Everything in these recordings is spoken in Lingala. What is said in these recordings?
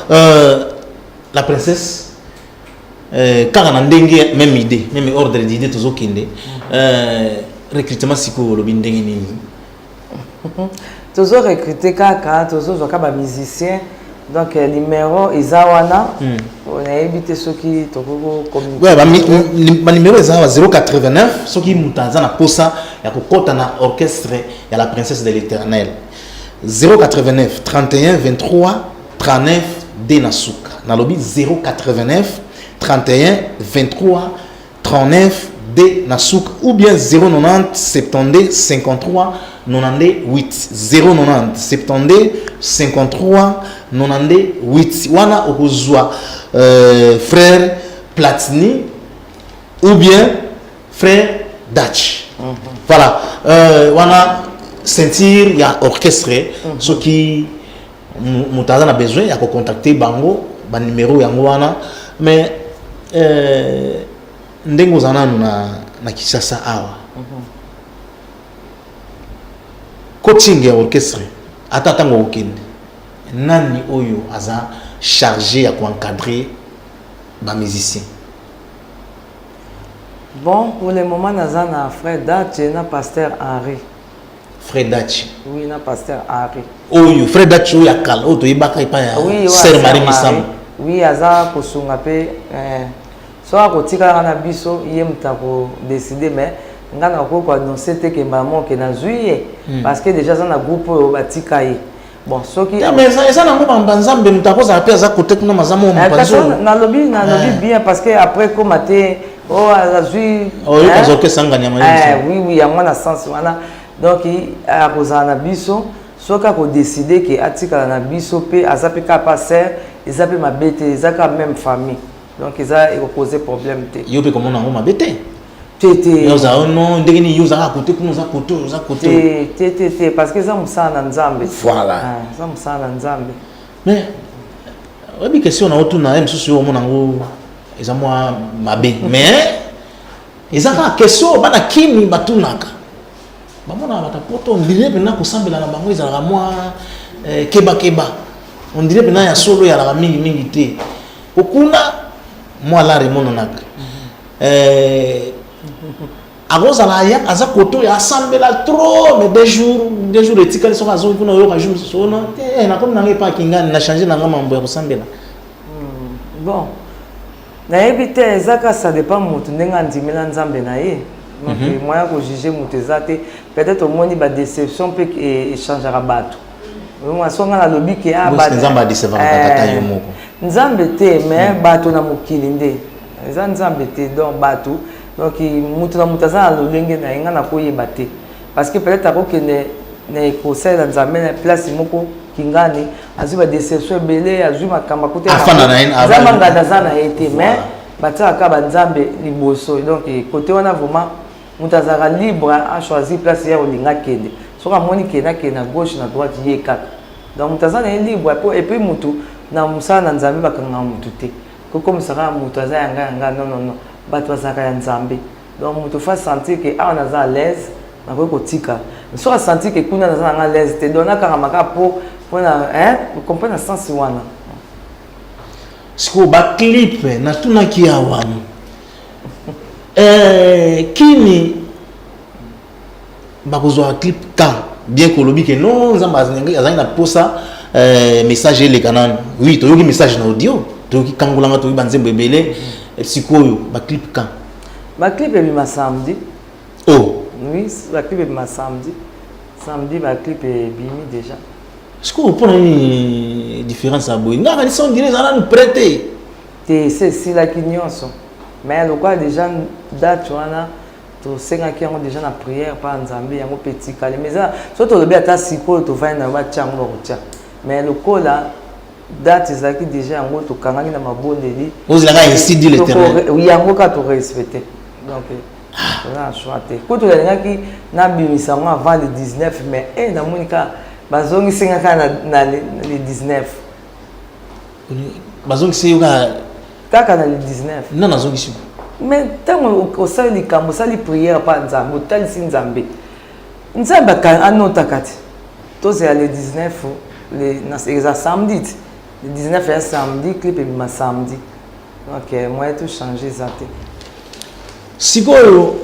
La princesse, kaka na ndenge même idée, même ordre d'idée, tozokende. Recrutement sikoyo, olobi ndenge nini? Tozo recruter kaka, tozozwa kaka bamusicien. Donc numéro eza wana. Nayebi te soki tokoki Ouais, banuméro eza wa 089. Soki moto aza na posa ya kokɔta na orchestre ya la princesse de l'Éternel, 089 31 23 39 d na suka. Nalobi 089 31 23 39 d na suka, ou bien 090 72 53 98, 090 72 53 98. Wana okozwa frère Platini ou bien frère Dach. Voilà, wana ceinture ya orchestre. Soki moto aza na besoin ya kocontacter bango, banuméro yango wana. Mais ndenge oza nanu na Kinshasa awa, coaching ya orchestre, ata ntango okokende, nani oyo aza chargé ya koencadrer bamusicien? Bon, pour le moment naza na frère Dache na pasteur Henri. Frère Dache? Oui, na pasteur Henri. Oyo frère Dache oyo ya kala, oyo toyebaka epai ya Oui, sœur Marie Misamu? Oui, aza kosunga mpe. So akotikalaka na biso, ye moto akodécider. Mais nga nakoki koannoncer te ke mbala moko ke nazwi ye, parce que déjà aza na groupe oyo batika ye. Bon, soki Mais eza nango banzambe, moto akozala mpe aza kote kuna, maza mo mopanzi. Nalobi bien, parce que après koma te oyo azwi. Oyoka orchestre Nganyama. Oui, yango na sens wana. Donc akozala na biso soki akodécider ke atikala na biso mpe aza mpe kaka pasteur, eza mpe mabe te, eza kaka même famille, donc eza ekocauser problème te. Yo mpe komona yango mabe te? Te, te. Ozala no ndenge nini, yo ozalaka kote kuna, oza kote, oza kote. Te, te, te, te, parce que eza mosala na Nzambe. Voilà. Eza mosala na Nzambe. Mais oyebi, question na otuna ye mosusu, yo omona yango eza mwa mabe, mais eza kaka question. Bana Kini batunaka, bamonaka bato poto, on dirait mpena kosambela na bango ezalaka mwa kebakeba, on dirait mpena ya solo ezalaka mingimingi te. Kokuna mwa lare emonanaka, akozala ya aza koto oyo asambela trop, mais 2 jours etikali, soki azongi kuna, oyoka jour sono te, nakomi nanga epa akingani, na change nanga mambo ya kosambela. Bon, nayebi te, eza kaka ça dépend motu ndenge andimela Nzambe na ye. Donc moyen kojuger moto eza te. Peut-être omoni badéception mpe échangeaka bato. So nga nalobi ke Nzambe adécevaka tata yo moko? Nzambe te, mais bato na mokili nde eza Nzambe te. Donc bato, donc moto na moto aza na lolenge na ye. Nga nakoyeba te, parce que peut-être akokende na ekosalela Nzambe na place moko kingani, azwi badéception ebele, azwi makambo akuti. Nzambe anganda aza na ye te, mais batiaka banzambe liboso. Donc côté wana vraiment moto azalaka libre achoisir place ya kolinga akende. Soki amoni kende, akende na gauche, na droite, ye kaka. Donc moto aza na ye libre po. Et puis motu na mosala na Nzambe, bakangaka motu te kokomisaka moto aza yanga yanga. Non, non, non, bato bazalaka ya Nzambe. Donc moto faut sentir ke awa naza à l'aise, nakoki kotika. Soki asentir ke kuna naza nanga à l'aise te, donc nakangama kaka po mpona comprendre na sens wana. Sikoyo baclip natunaki awa, Kini bakozwaka clip quand? Bien kolobi ke non, Nzambe azalaki na posa message eleka nano. Oui, toyoki message na audio, toyoki kangolanga, toyoki banzembo ebele. Sikoyo baclip quand? Baclip ebima samedi. Oh. Oui, baclip ebima samedi. Samedi baclip ebimi déjà. Sikoyo mpona nini différence ya boye? Ngaka lisa, on dirait eza nanu prêt te. Te, ese esilaki nyonso, mais lokola déjà date wana tosengaki yango déjà na prière mpa Nzambe, yango mpe etikali. Mais eza so tolobi ata sikoyo tovandi na yo, batia yango, bakotia. Mais lokola date ezalaki déjà, yango tokangaki na mabondeli. Ozelaka ainsi dit l'Éternel. Yango kaka torespecte. Donc toza na choix te. Kutu nalingaki nabimisa yango avant le 19, mais e namoni kaka bazongisinga kaka na le 19. Bazongisi yo kaka? Kaka na le 19. Nani azongisi? Mais ntango osali likambo, osali prière mpa Nzambe, otalisi Nzambe, Nzambe anotaka te. Tozela le 19, eza samedi te. Le 19 ya samedi, clip ebima samedi. Donc moyen to changer eza te. Sikoyo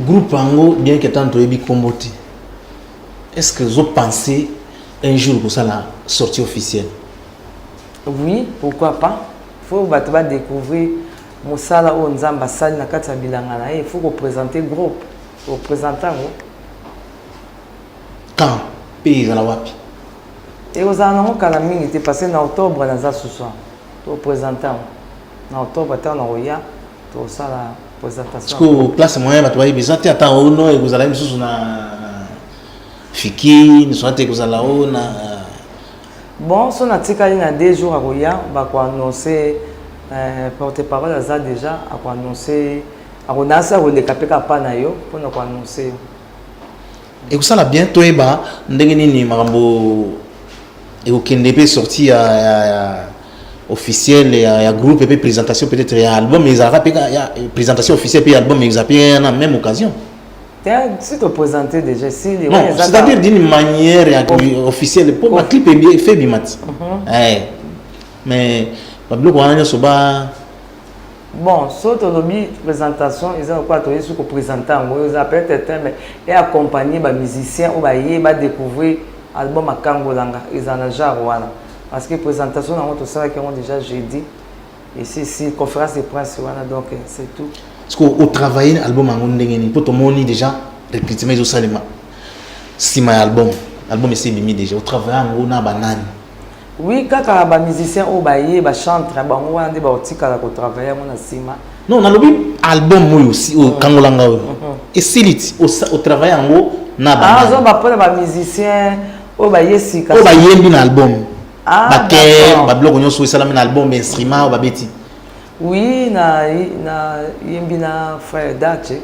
groupe yango, bien que tant toyebi nkombo te, est ce que ozopenser un jour kosala sortie officielle? Oui, pourquoi pas. Faut bato badécouvrir mosala oyo Nzambe asali na kati ya bilanga na ye. Faut koprésente groupe, koprésente yango. Quand mpe ezala wapi? Ekozala nango kala mingi te, parce que na octobre naza susu, toprésente yango na octobre. Ntango na koya, tosala présentation. Parce que place moyen bato bayebi eza te. Ata ono ekozala ye mosusu na fiki soit te, ekozala o na Bon, so natikali na 2 jours akoya, bakoannonce. Porte parole aza déjà, akoannonce, akonasi, akoleka mpe kaka pa na yo mpona koannonce yo. Ekosala bien toyeba ndenge nini makambo ekokende, mpe sortie ya officielle ya groupe, mpe présentation peut-être ya album ezalaka mpe ya présentation officielle, mpe album ezala mpe na même occasion. Si toprésente déjà si. Non, c'est-à-dire d'une manière ya officielle, mpo baclip efe ebima ti. Mais babiloko wana nyonso ba Bon, so tolobi présentation, eza lokola toyei soki koprésente yango, eza peut-être te, mais eaccompagne bamusicien oyo baye badécouvrir album Akangolanga. Eza na genre wana, parce que présentation nango tosalaki yango déjà jeudi ici, si conférence de presse wana. Donc c'est tout. Parce que otravaille album yango ndenge nini? Mpo tomoni déjà recrutement ezosalema nsima ya album. Album esi ebimi déjà, otravaille yango na banani? Oui, kaka bamusicien oyo baye, bachantre bango wana nde bakotikala kotravaille yango na nsima. Non, nalobi album oyo osi oyo Kangolanga oyo esili ti, otravaille yango na banani? Azo bapona bamusicien oyo baye sika. Oyo bayembi na album. Ah, baker d'accord. Babiloko nyonso oyo esalami na album, bainstrument oyo babeti. Oui, na yembi na frère Dache,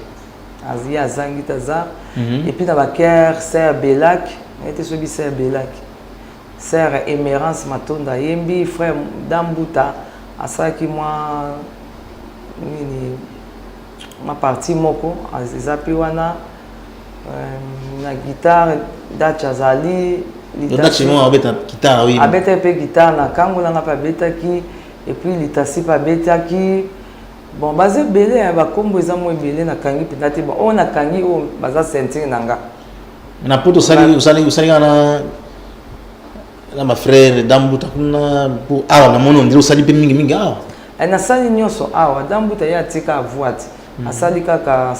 ye azangi te, aza. Et puis na baker, sœur Belak, naye te soki sœur Belak, sœur Émérance Matonda ayembi, frère Dambuta asalaki mwa nini, mwa partie moko eza mpe wana. Na guitare Dache azali. Dache mo abeta guitare, oui. Abetaki mpe guitare na Kangolanga mpe abetaki, et puis Litasi mpe abetaki. Bon, baza ebele ya bakombo, eza mo ebele, nakangi mpenza te. Bon, oyo nakangi, oyo baza ceinture na nga. Na poto osali kaka na bafrère Dambuta kuna, po awa namoni ondire osali mpe mingimingi awa. Nasali nyonso awa. Dambuta ye atika voix te, asali kaka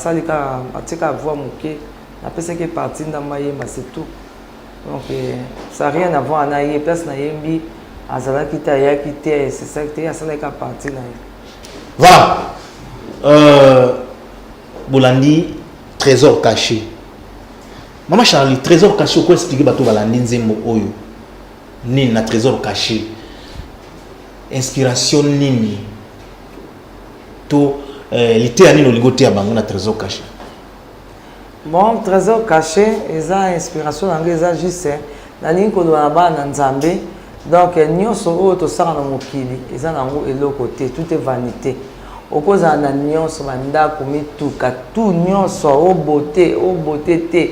atika voix moke, napesaki partie ndambo ayemba, c'est tout. Donc ça rien à voir na ye. Place nayembi azalaki te, ayaki te, esesaki te, asalaki kaka partie na ye. Voilà, bolandi Trésor caché, mama Charlie. Trésor caché, oko expliquer bato balandi nzembo oyo nini na Trésor caché? Inspiration nini to liteya nini olingi oteya bango na Trésor caché? Bon, Trésor caché eza inspiration na ngai, eza juste nalingi koloba na bana na Nzambe. Donc nyonso oyo tosala na mokili eza nango eloko te, tout est vanité. Okozala na nyonso, bandako, mituka, tout nyonso, obote obote te,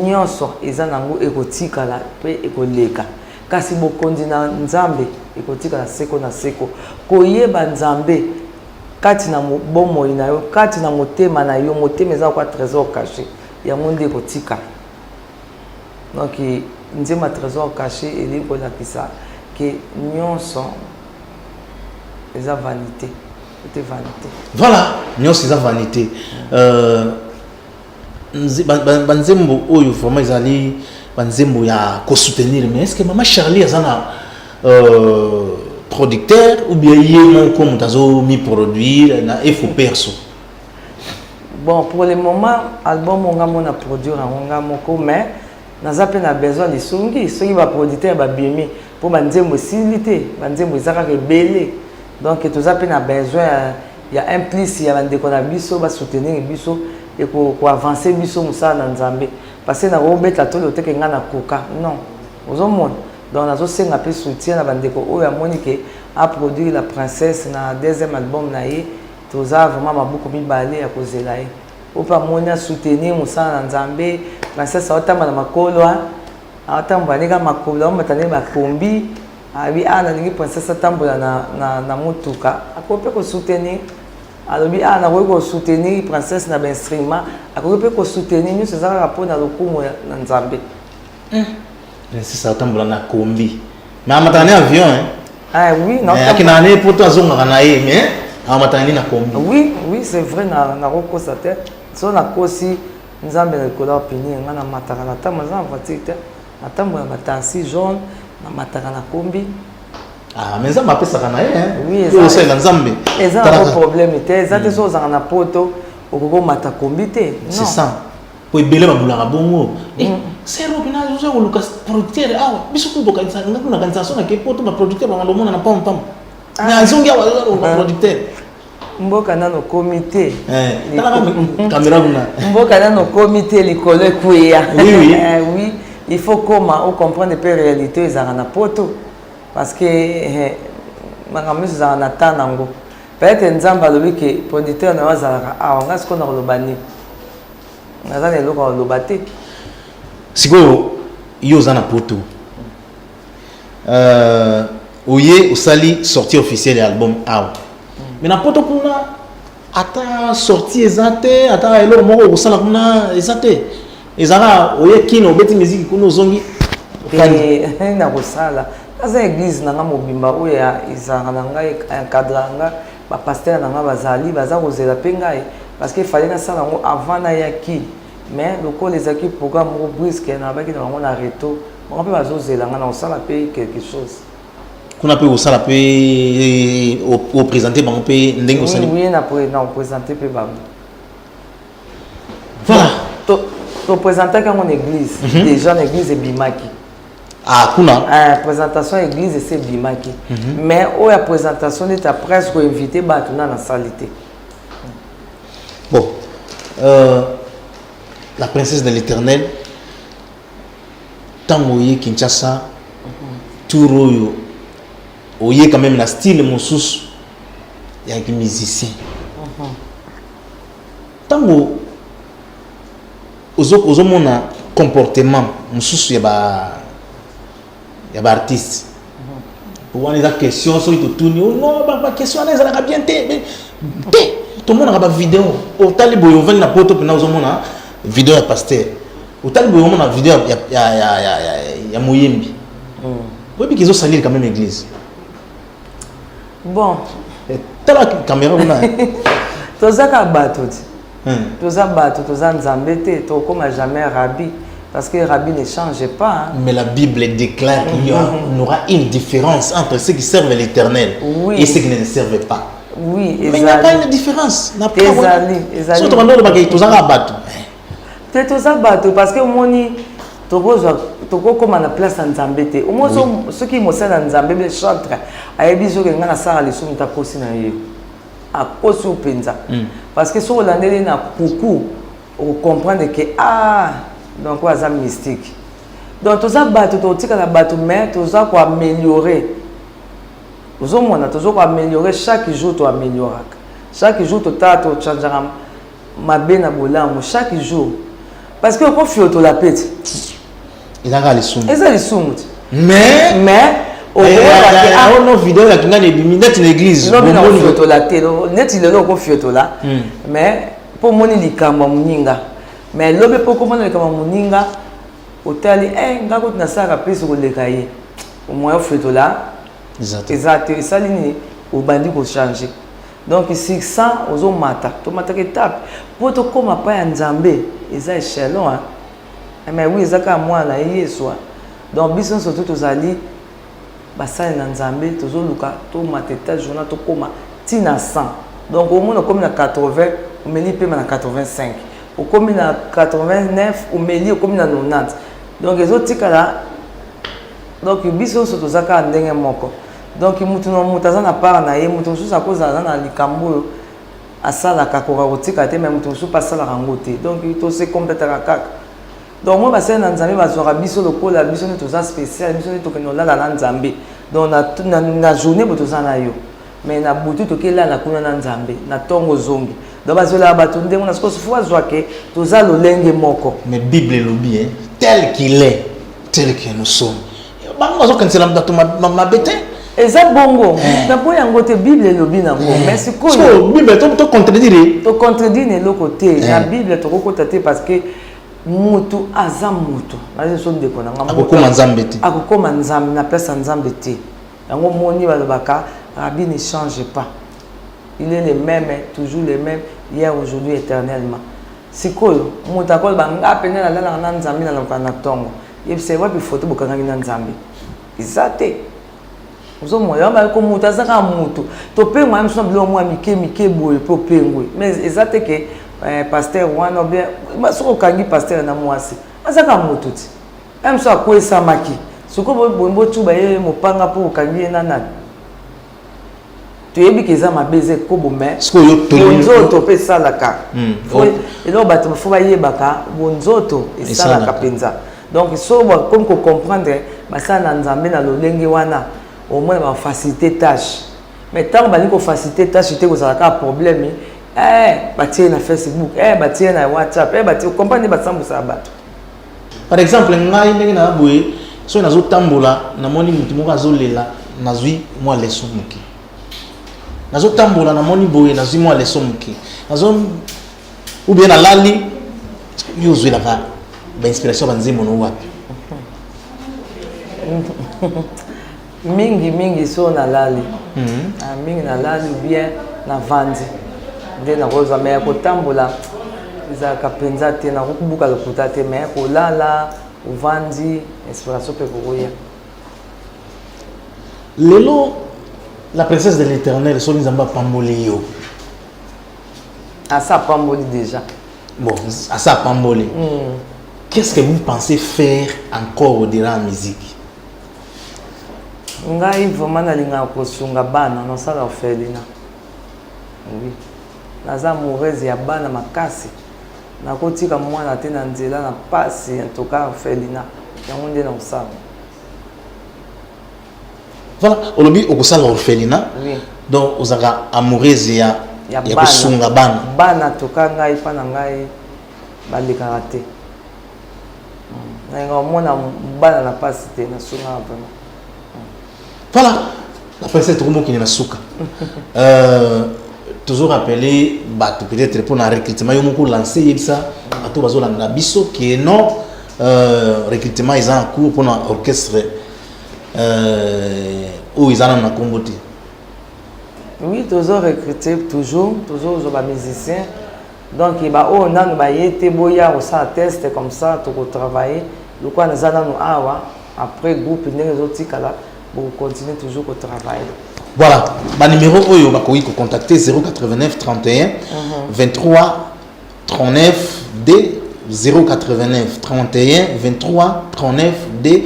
nyonso eza nango ekotikala mpe ekoleka, kasi bokonzi na Nzambe ekotikala seko na seko. Koyeba Nzambe kati na bomoi na yo, kati na motema na yo, motema eza kwa trésor caché, yango nde ekotikala. Donc nzembo ya Trésor caché elingi kolakisa ke nyonso eza vanité, ete vanité. Voilà, nyonso eza vanité. Banzembo oyo vraiment ezali banzembo ya kosoutenir. Mais est ce que mama Charlie aza na producteur ou bien ye moko moto azomiproduire na effort perso? Bon, pour le moment, album nga mo na produire yango nga moko, mais naza mpe na besoin lisungi. Soki baproducteur babimi, mpo banzembo esili te, banzembo eza kaka ebele. Donc toza mpe na besoin ya un plus ya bandeko na biso basoutenir biso, ekoavance biso mosala na Nzambe, parce que nakobeta tolo teke nga nakoka non, ozomona. Donc nazosenga mpe soutien na bandeko oyo amoni ke aproduire la princesse na deuxième album na ye. Toza vraiment maboko mibale ya kozela ye. Oyo mpe amoni asoutenir mosala na Nzambe, princesse aotambola na makolo, aotambola ndenge makolo, aomata ndenge bakombi. Alobi ah, nalingi princesse atambola na motuka, akoki mpe kosoutenir. Alobi ah, nakoki kosoutenir princesse na bainstrument, akoki mpe kosoutenir. Nyonso eza kaka mpona lokumu na Nzambe. Princesse atambola na kombi, mais amataka ne avion, hein? Ah oui. Akendaka ne poto, azongaka na ye, mais amataka ne na kombi. Oui, c'est vrai, nakokosa te. So nakosi, Nzambe na likolo apini nga. Namataka na ntambo, naza na voiture te, natambola bataxi jaune, namataka na kombi. Ah, mais Nzambe apesaka na ye. Oui. Osalela Nzambe. Eza nango problème te, eza te. So ozalaka na poto, okoki omata kombi te? C'est ça, po ebele babulaka bongo. Sero mpena oza koluka producteur awa, biso kutu tokanisa, nga kuna nakanisa so nake poto, baproducteur banganda omona na pamba pamba, mais azongi awa, aza koluka producteur. Mboka nano okomi te. Talaka caméra kuna. Mboka nano okomi te, likolo ekweya. Oui. Oui, il faut koma ocomprendre mpe réalité oyo ezalaka na poto, parce que makambo nyonso ezalaka na temps nango. Peut-être Nzambe alobi ke producteur na yo azalaka awa. Nga sikoyo na koloba nini? Naza na eloko ya koloba te. Sikoyo yo oza na poto, oye osali sortie officielle ya album awa, mais na poto kuna ata sortie eza te, ata eloko moko okosala kuna eza te. Ezalaka oye kino, obeti miziki kuna, ozongi. Na kosala, naza église na nga mobimba oyo ezalaka na ngai, encadre nga, bapasteur na nga bazali, baza kozela mpe ngai, parce que fallait nasala yango avant nayaki, mais lokola ezalaki programme moko brusque, nabaki na bango na retour, bango mpe bazozela nga na kosala mpe quelque chose. Kuna mpe kosala mpe, oprésente bango mpe ndenge osali? Oui, na oprésente mpe bango. Voilà. Toprésentaki yango na église déjà, na église ebimaki. Ah, kuna? Ah, présentation ya église esi ebimaki, mais oyo ya présentation neti ya presse, koinvite bato, na nasali te. Bon, la princesse de l'Éternel, ntango oye Kinshasa, tour oyo oye quand même na style mosusu ya musicien. Ntango ozomona comportement mosusu ya baartiste wana, eza question soki totuni, oh non, baquestion wana ezalaka bien te te. Tomonaka bavideo, otali boye, ovandi na poto mpena, ozomona video ya pasteur, otali boye, omona video ya moyembi, oyebi ke ezosalire quand même église. Bon. Tala caméra kuna. Toza kaka bato ti, toza bato, toza Nzambe te, tokóma jamais rabbi, parce que rabbi ne change pas, hein. Mais la Bible déclare qu'il y aura une différence entre ceux qui servent l'Éternel et ceux qui ne le servent pas. Oui. Mais il n'y a pas une différence. Ezali, ezali. Soki tobanda olobaka tozaka bato. Te, toza bato, parce que omoni, tokozwa, tokokóma na place ya Nzambe te. Omoni, soki mosali na Nzambe be chantre ayebi soki ngai nasala lisumu te, akosi na ye, akosi yo mpenza, parce que soki olandeli na kuku, okocomprendre ke ah, donc oyo aza mystique. Donc toza bato, totikala bato, mais toza koaméliorer. Ozomona, toza koaméliorer chaque jour, toamélioraka chaque jour, totala, tochangeaka mabe na bolamu chaque jour, parce que okofiotola mpe ti. Eza kaka lisumu. Eza lisumu ti. Mais mais ono video ya kingani ebimi neti na église. Lobi na kofiotola te, neti lelo okofiotola, mais mpo omoni likambo ya moninga, mais lobi mpo okomona likambo ya moninga, otali nga kutu nasalaka mpesi koleka ye, omoya ofiotola eza te. Esali nini? Obandi kochange. Donc sur 100 ozomata, tomataka étape mpo tokóma pa ya Nzambe. Eza échelon, hein? Mais oui, eza kaka mwana na ye Yesu. Donc biso nyonso to tozali basali na Nzambe, tozoluka tomata étage wana, tokóma ntina 100. Donc omona, okomi na 80, omeli pema na 85, okomi na 89, omeli, okomi na 90, donc ezotikala. Donc biso nyonso toza kaka ndenge moko. Donc mutu na mutu aza na part na ye. Mutu mosusu akozala aza na likambo oyo asalaka, akoka kotika te, mais mutu mosusu mpe asalaka yango te. Donc tose complétaka kaka. Donc moi, basali na Nzambe bazwaka biso lokola biso nde toza spécial, biso nde tokende olala na Nzambe. Donc na journée bo toza na yo, mais na butu tokelala kuna na Nzambe, na ntongo ozongi. Donc bazwelaka bato ndenge na sikoyo, faut azwake toza lolenge moko. Mais Bible elobi, tel qu'il est, tel que nous sommes. Bango bazokanisela bato mabe te. Eza bongo, naboyi yango te. Bible elobi nango, mais sikoyo Bible tocontredire? Tocontredire na eloko te. Na Bible tokokota te, parce que mutu aza mutu. Naza so ndeko na nga. Akokóma Nzambe te. Akokóma Nzambe na place ya Nzambe te. Yango moni balobaka: "Rabbi ne change pas, il est le même, toujours le même, hier, aujourd'hui, éternellement." Sikoyo moto akoloba: "Nga mpenza nalalaka na Nzambe, nalokaka na ntongo." Yebisa wapi foto bokangaki na Nzambe? Eza te. Ozomona yango, bayeko moto aza kaka moto. Topengwa ya mosu na biloko mwa mike mike boye mpo opengwe, mais eza te ke pasteur wana ou bien soki okangi pasteur na mwasi, aza kaka moto ti ya mosu akwesamaki. Sikoyo boye botuba ye mopanga mpo okangi ye na nani? Toyebi ke eza mabe, eza ekobo, mais bonzoto mpe esalaka eloko. Bato faut bayebaka, bonzoto esalaka mpenza. Donc so bakomi kocomprendre, basala na Nzambe na lolenge wana, omona bafacilité tâche. Mais ntango balingi kofacilité tâche te, kozala kaka problème. Batie na Facebook, batie na WhatsApp, batie comprendre, basambwisaka bato. Par exemple, ngai ndenge na boye, soki nazotambola, namoni motu moko azolela, nazwi mwa leçon moke. Nazotambola, namoni boye, nazwi mwa leçon moke. Nazo ou bien nalali. Yo ozwelaka bainspiration, banzembo no wapi? Mingi mingi so nalali. Ah, mingi nalali ou bien navandi nde nakozwa. Mais ya kotambola ezalaka mpenza te, nakokubuka lokuta te. Mais kolala, ovandi, inspiration mpe kokoya. Lelo, la princesse de l'Éternel, soki Nzambe apamboli yo, Asa apamboli déjà. Bon, asa apamboli, qu'est-ce que vous pensez faire encore au-delà en musique? Ngai vraiment nalingaka kosunga bana. Nasala orphelinat, oui. Naza amoureuse ya bana makasi. Nakotika mwana te na nzela na pasi. En tout cas, orphelinat yango nde nakosala. Voilà, olobi okosala orphelinat. Oui. Donc ozalaka amoureuse ya ya ya kosunga bana. Bana toka ngai mpa na ngai balekaka te. Nalinga komona bana na pasi te, nasungaka vraiment. Voilà, la princesse, tokomokende na suka. Toujours rappeler bato peut-être mpona recrutement. Yo moko lancé, yebisa bato bazolanda biso ke non, recrutement eza en cours mpona orchestre oyo eza nano na nkombo te. Oui, tozo recruter toujours, tozozwa bamusicien. Donc baoyo nanu baye te, boya kosala test, comme ça tokotravaille. Lokola naza nanu awa, après groupe ndenge ezotikala, bokocontinue toujours kotravaille. Voilà, banuméro oyo bakoki kocontacter: 089 31 23 39 d 089 31 23 39 d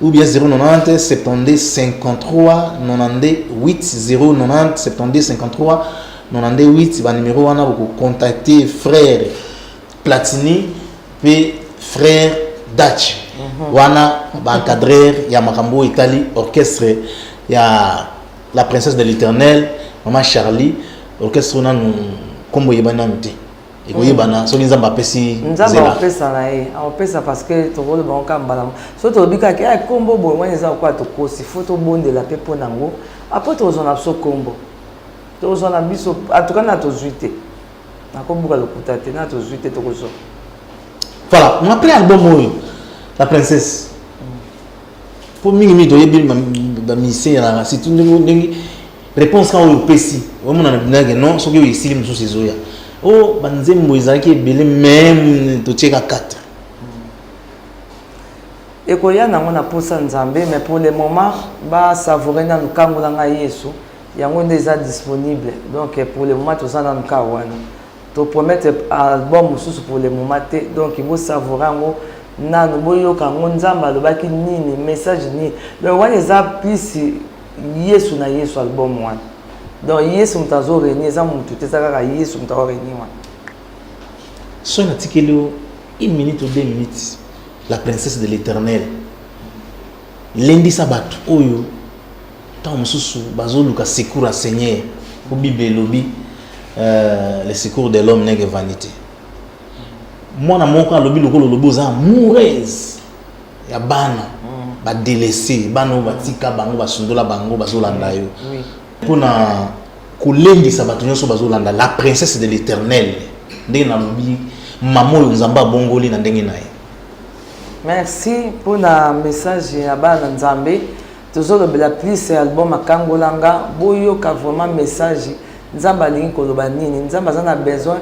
ou bien 090 72 53 92 8, 090 72 53 92 8. Banuméro wana bokocontacter frère Platini mpe frère Dach wana, baencadreur ya makambo oyo etali orchestre ya la princesse de l'Éternel, mama Charlie. Orchestre oyo nanu nkombo eyebani nanu te, ekoyebana soki Nzambe apesi. Nzambe akopesa na ye, akopesa, parce que tokoloba ngo kaka mbala so tolobi kaka nkombo boye wana eza lokola tokosi. Faut tobondela mpe mpo nango. Après tozwa na biso nkombo, tozwa na biso. En tout cas na tozwi te, nakobuka lokuta te, na tozwi te, tokozwa. Voilà, après album oyo, la princesse, mpo mingimingi toyebi bamusicien ezalaka surtout ndenge réponse kaka oyo opesi, omona na binake non. Soki oyo esili, mosusu ezoya. O banzembo ezalaki ebele, même totieka 4. Ekoya nango na posa Nzambe, mais pour le moment basavoure nanu Kangola Ngai Yesu. Yango nde eza disponible. Donc pour le moment toza nanu ka wana, topromettre album mosusu pour le moment te. Donc bosavoure yango nanu, boyoka yango, Nzambe alobaki nini, message nini. Donc wana eza plus Yesu na Yesu, album wana. Donc Yesu moto azorégner, eza motu te, eza kaka Yesu moto azorégner wana. Soki natikeli yo une minute ou 2 minutes, la princesse de l'Éternel, lendisa bato oyo ntango mosusu bazoluka secours ya Seigneur, po Bible elobi "Le secours de l'homme n'est que vanité". Mwana moko alobi lokola olobi oza amoureuse ya bana. Badélaissés, bana oyo batika bango, basundola bango, bazolanda yo, mpona kolendisa bato nyonso bazolanda la princesse de l'Éternel, ndenge nalobi, mama oyo Nzambe abongoli na ndenge na ye. Merci mpona message ya bana na Nzambe. Tozolobela plus album Akangolanga. Boyoka vraiment message, Nzambe alingi koloba nini. Nzambe aza na besoin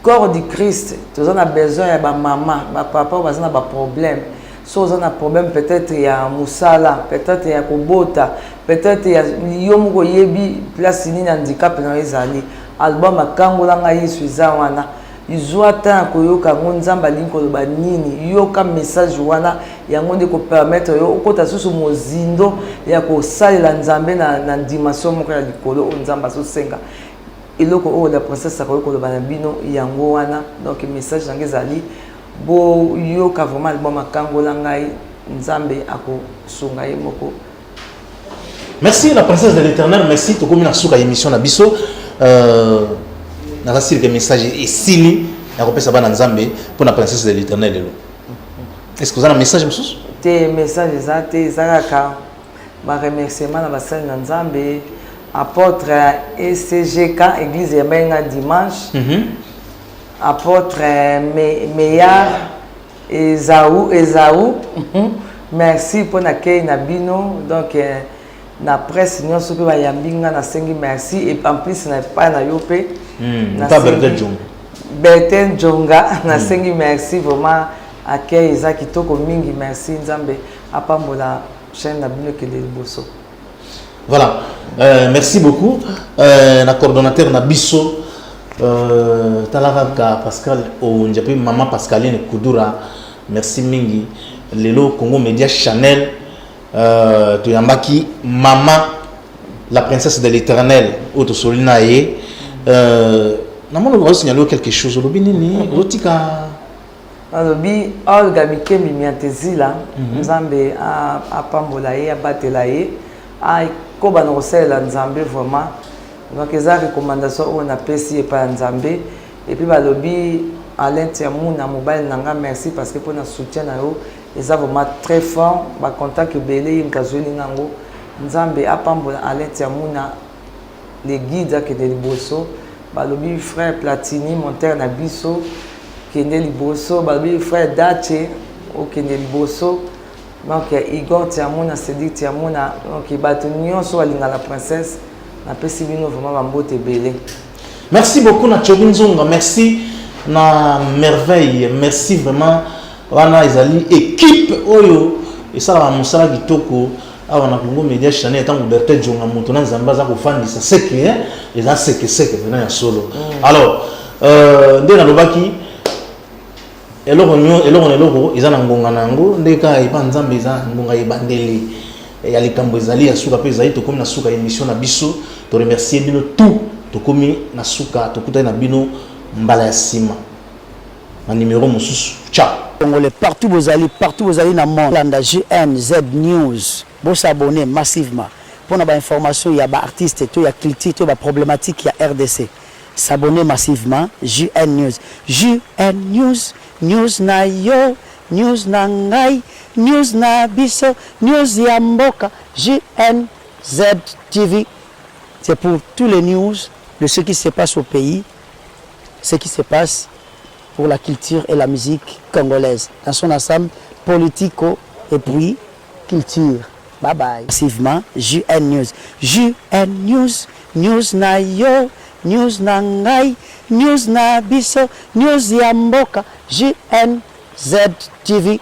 corps du Christ. Toza na besoin ya bamama, bapapa oyo baza na baproblème. So oza na problème peut-être ya mosala, peut-être ya kobota, peut-être ya yo moko oyebi place nini handicap na yo ezali, album Akangolanga Yesu eza wana. Zwa temps ya koyoka yango, Nzambe alingi koloba nini. Yoka message wana, yango nde kopermettre yo okota susu mozindo ya kosalela Nzambe na dimension moko ya likolo oyo Nzambe azosenga. Eloko oyo la princesse akoki koloba na bino, yango wana. Donc message yango ezali, boyoka vraiment album Akangola ngai. Nzambe akosunga ye moko. Merci, la princesse de l'Éternel, merci. Tokomi na suka émission na biso. Naza sûr que message esili ya kopesa bana Nzambe mpona princesse de l'Éternel lelo. Est ce que oza na message mosusu? Te, message eza te. Eza kaka baremerciement na basali na Nzambe, apôtre ECGK, église ya Benga dimanche, apôtre Meyar Ezau, Ezau, merci mpona kei na bino. Donc na presse nyonso mpe bayambi nga, nasengi merci. Et en plus na epai na yo mpe. Pa Bertin Jonga. Bertin Jonga, nasengi merci vraiment. Accueil eza kitoko mingi, merci. Nzambe apambola chaîne na bino, ekende liboso. Voilà, merci beaucoup na coordonnateur na biso, tala kaka Pascal Onja mpe mama Pascaline Kudura, merci mingi. Lelo Congo Média Channel, toyambaki mama la princesse de l'Éternel oyo tosoli na ye. Namoni bazosignaler yo quelque chose. Olobi nini? Ozotika? Alobi Olga Mikembi Miantezila. Nzambe apambola ye, abatela ye, akoba na kosalela Nzambe vraiment. Donc eza recommandation oyo napesi epai ya Nzambe. Et puis balobi Alain Tiamuna, mobali na nga, merci parce que mpona soutien na yo eza vraiment très fort. Bacontact ebele, ye moto azweli ngango. Nzambe apambola Alain Tiamuna, le guide, akende liboso. Balobi frère Platini, montere na biso, kende liboso. Balobi frère Dache, okende liboso. Donc Igor Tiamuna, Cédric Tiamuna, donc bato nyonso balinga la princesse, napesi bino vraiment bambote ebele. Merci beaucoup na Chobi Nzonga, merci na Merveille, merci vraiment. Wana ezali équipe oyo esalaka mosala kitoko awa na Congo Média Channel. Ntango Bertin Jonga, moto na Nzambe, aza kofandisa seke, eza sekeseke mpena ya solo. Alors nde nalobaki, eloko eloko na eloko eza na ngonga na yango. Nde kaka epa Nzambe eza ngonga ebandeli ya likambo, ezali ya suka mpe ezali. Tokomi na suka ya émission na biso. Toremercier bino tout. Tokomi na suka, tokutani na bino mbala ya nsima na numéro mosusu. Ciao. Congolais partout bozali, partout bozali na monde, landa GNZ News, bosabonner massivement mpona bainformation ya baartiste to ya culture to baproblématique ya RDC. S'abonner massivement, GN News, GN News. News na yo, news na ngai, news na biso, news ya mboka. GNZ TV, c'est pour tous les news de ce qui se passe au pays, ce qui se passe pour la culture et la musique congolaise dans son ensemble, politico et puis culture. Bye bye. Massivement, JN News. JN News, news na yo, news na ngai, news na biso, news ya mboka, JNZ TV.